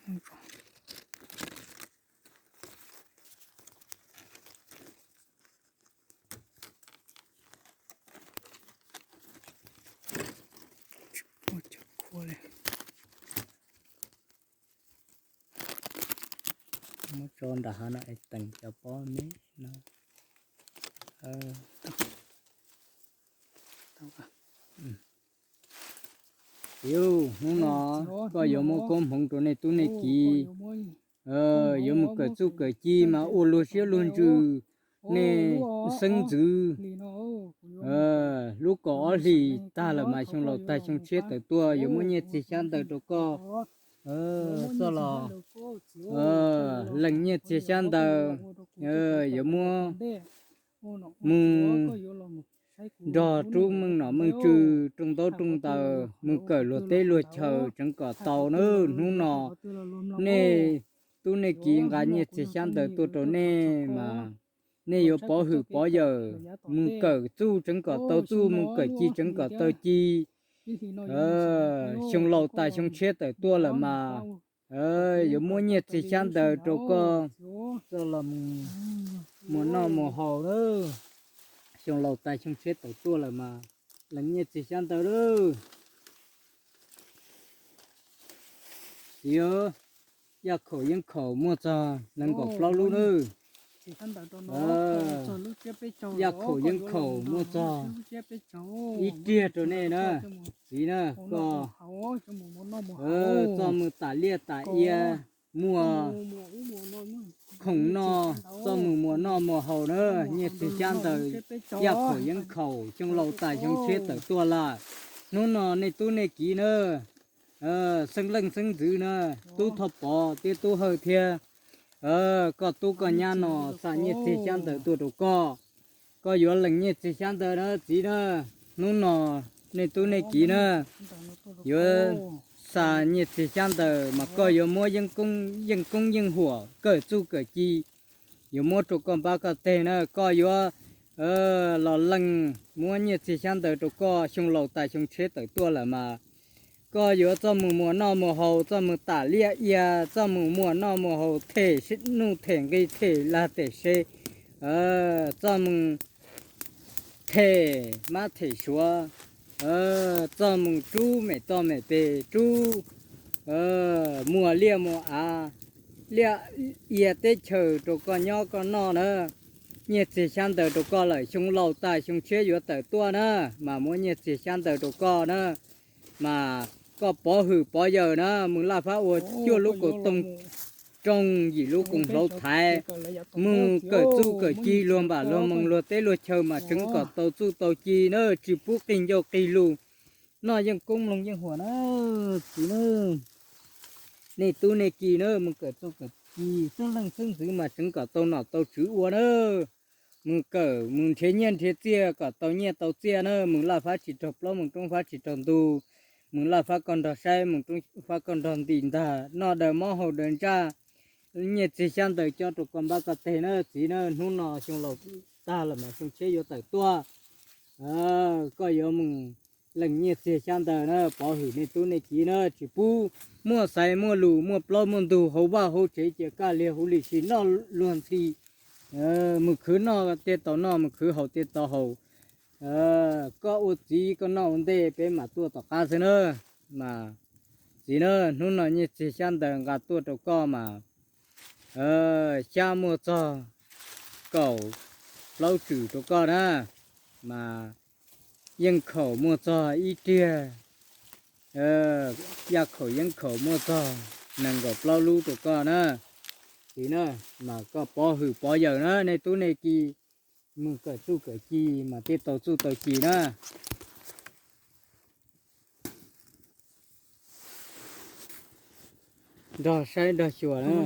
Muab tso nram hav no es teem cov pob me no. Hnub no koj yuav muab koob hmoov rau nej tub nej kiv, yuav mus kawm txuj kawm ci mas ua luag siab luag ntsws nej xeeb ntxwv. Lub kaum ob hlis tag lawm mas xyoo laus tag xyoo tshiab tawm tuaj yuav muab nyiaj txiag xyab ntawv rau koj txoj los lees nyiaj txiag xyab ntawv, yuav muab mus nrog rub meej nom meej tswv rooj ntaub rooj ntawv mus kawm luag teb luag chaw tseev kom tau na. Hnub no nej tub nej kiv nqa nyiaj txiag xyab ntawv tuaj rau nej mas nej yuav pov hwm pov yawm, mus kawm txuj tseev kom tau txuj, mus kawm ci tseev kom tau ci. Xyoo laus tas xyoo tshiab tawm tuaj lawm mas yuav muab nyiaj txiag xyab ntawv rau koj txoj los muas noj muas haus lawm. Xyoo laus tas xyoo tshiab tawm tuaj lawm mas lees nyiaj txiag xyab ntawv lawm. Txiv, yaj khaum yeeb khaum muaj txog nees nkaum plaub lub nawb. Yaj khaum yeeb khaum muaj txog ib riag rau nej na. Txiv na, koj txoj mus tas liaj tas ia, muaj khoom noj, txoj mus muas noj muas haus na. Nyiaj txiag xyab ntawv, yaj khaum yeeb khaum, xyoo laus tas xyoo tshiab tawm tuaj lawm. Hnub no nej tub nej kiv na, xeeb leej xeeb ntxwv na, tub Thoj Pov thiab tub Hawj thiab koj tub koj nyab no xa nyiaj txiag xyab ntawv tuaj rau koj. Koj yuav lees nyiaj txiag xyab ntawv na txiv na. Hnub no nej tub nej kiv na yuav xa nyiaj txiag xyab ntawv mas koj yuav muab yeej koob yeej huam kawm txuj kawm ci, yuav muab rau koj npab koj teg na. Koj yuav los lees muab nyiaj txiag xyab ntawv rau koj, xyoo laus tas xyoo tshiab tawm tuaj lawm mas koj yuav txoj mus muas noj muas haus, txoj mus tas liaj ia, txoj mus muas noj muas haus, them nuj them nqi, them lag them se, txoj mus them mab them suav, txoj mus rub mem toj mem pes, rub muas liaj muas av, liaj ia teb chaws rau koj nyob koj noj na. Nyiaj txiag xyab ntawv rau koj lawm, xyoo laus tas xyoo tshiab yuav tawm tuaj na, mas muab nyiaj txiag xyab ntawv rau koj na. Mas koj pov hwm pov yawm na, mus laj fab ua cuaj lub kaus tooj, rooj yim lub koom hlauv thaiv, mus kawm txuj kawm ci luag npam luag moos luag teb luag chaw mas tseev kom tau txuj tau ci na, tsis pub qig ncauj qig lus, noj yeej koob mloog yeej huam na. Txiv na, nej tub nej kiv na, mus kawm txuj kawm ci xeeb leej xeeb ntxwv mas tseev kom tau nom tau tswv ua na. Mus kawm mus nrhiav nyiaj nrhiav txiaj kom tau nyiaj tau txiaj na, mus laj fab tsis raug plaub, mus roob fab tsis raug ntug, mus laj fab koj nrog saib, mus roob fab koj nrog ntim ntag, noj daws mob haus daws ntsaj, nyiaj txiag xyab ntawv cob rau koj npab koj teg na txiv na. Hnub no xyoo laus tag los mas xyoo tshiab yuav tawm tuaj, koj yuav mus lees nyiaj txiag xyab ntawv na, pov hwm nej tub nej kiv na, tsis pub muaj xaiv muaj lus, muaj plaub muaj ntug, hauv vaj hauv tsev cia kaj liag huv lim sis noj luag ntxhi. Mus khwv noj thiaj tau noj, mus khwv haus thiaj tau haus. Koj ua txiv koj noj ua ntej, peb mam tuaj tom qab xwb na. Mas txiv na, hnub no nyiaj txiag xyab ntawv nqa tuaj rau koj mas xyab muaj txog kaum plaub tswm rau koj na, mas yeej khaum muaj txog ib riag, yaj khaum yeeb khaum muaj txog nees nkaum plaub lub rau koj na. Txiv na, mas koj pov hwm pov yawm na, nej tub nej kiv mus kawm txuj kawm ci mas thiaj tau txuj tau ci na. Nrog saib nrog xyuas na.